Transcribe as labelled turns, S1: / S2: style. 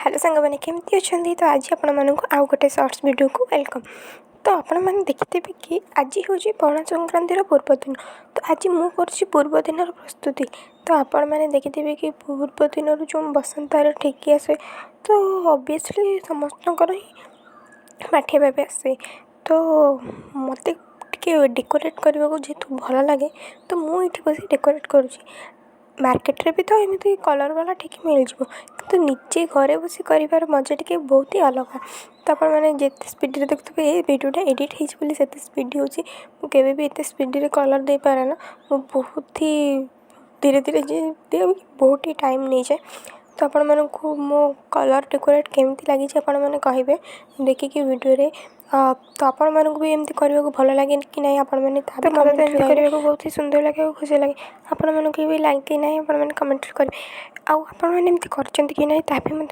S1: Hello ସାଙ୍ଗମାନେ, କେମିତି ଅଛନ୍ତି? ତ ଆଜି ଆପଣମାନଙ୍କୁ ଆଉ ଗୋଟେ ସର୍ଟସ୍ ଭିଡ଼ିଓକୁ welcome. ତ ଆପଣମାନେ ଦେଖିଥିବେ କି ଆଜି ହେଉଛି ପଣା ସଂକ୍ରାନ୍ତିର ପୂର୍ବ ଦିନ। ତ ଆଜି ମୁଁ କରୁଛି ପୂର୍ବ ଦିନର ପ୍ରସ୍ତୁତି। ତ ଆପଣମାନେ ଦେଖିଥିବେ କି ପୂର୍ବ ଦିନରୁ ଯେଉଁ ବସନ୍ତାର ଠେକି ଆସେ, ତ ଅବଭିୟସ୍ଲି ସମସ୍ତଙ୍କର ହିଁ ମାଠିଆ ଭାବେ ଆସେ। ତ ମୋତେ ଟିକେ ଡେକୋରେଟ୍ କରିବାକୁ ଯେହେତୁ ଭଲ ଲାଗେ, ତ ମୁଁ ଏଇଠି ବସି ଡେକୋରେଟ୍ କରୁଛି। ମାର୍କେଟରେ ବି ତ ଏମିତି କଲର୍ ବାଲା ଠେକି ମିଳିଯିବ, କିନ୍ତୁ ନିଜେ ଘରେ ବସି କରିବାର ମଜା ଟିକେ ବହୁତ ହି ଅଲଗା। ତ ଆପଣମାନେ ଯେତେ ସ୍ପିଡ଼ରେ ଦେଖୁଥିବେ, ଏ ଭିଡ଼ିଓଟା ଏଡ଼ିଟ୍ ହେଇଛି ବୋଲି ସେତେ ସ୍ପିଡ଼ ହେଉଛି। ମୁଁ କେବେ ବି ଏତେ ସ୍ପିଡ଼ରେ କଲର୍ ଦେଇପାରେ ନା, ମୁଁ ବହୁତ ହି ଧୀରେ ଧୀରେ ଯେ ବହୁତ ହି ଟାଇମ୍ ନେଇଯାଏ। ତ ଆପଣମାନଙ୍କୁ ମୋ କଲର୍ ଡେକୋରେଟ୍ କେମିତି ଲାଗିଛି, ଆପଣମାନେ କହିବେ ଦେଖିକି ଭିଡ଼ିଓରେ। ତ ଆପଣମାନଙ୍କୁ ବି ଏମିତି କରିବାକୁ ଭଲ ଲାଗେ କି ନାହିଁ, ଆପଣମାନେ ତା ବି ମୋତେ ତ ଏମିତି କରିବାକୁ ବହୁତ ହି ସୁନ୍ଦର ଲାଗେ ଆଉ ଖୁସି ଲାଗେ। ଆପଣମାନଙ୍କୁ ବି ଲାଗେ କି ନାହିଁ, ଆପଣମାନେ କମେଣ୍ଟରେ କରିବେ। ଆଉ ଆପଣମାନେ ଏମିତି କରିଛନ୍ତି କି ନାହିଁ, ତାହା ବି ମୋତେ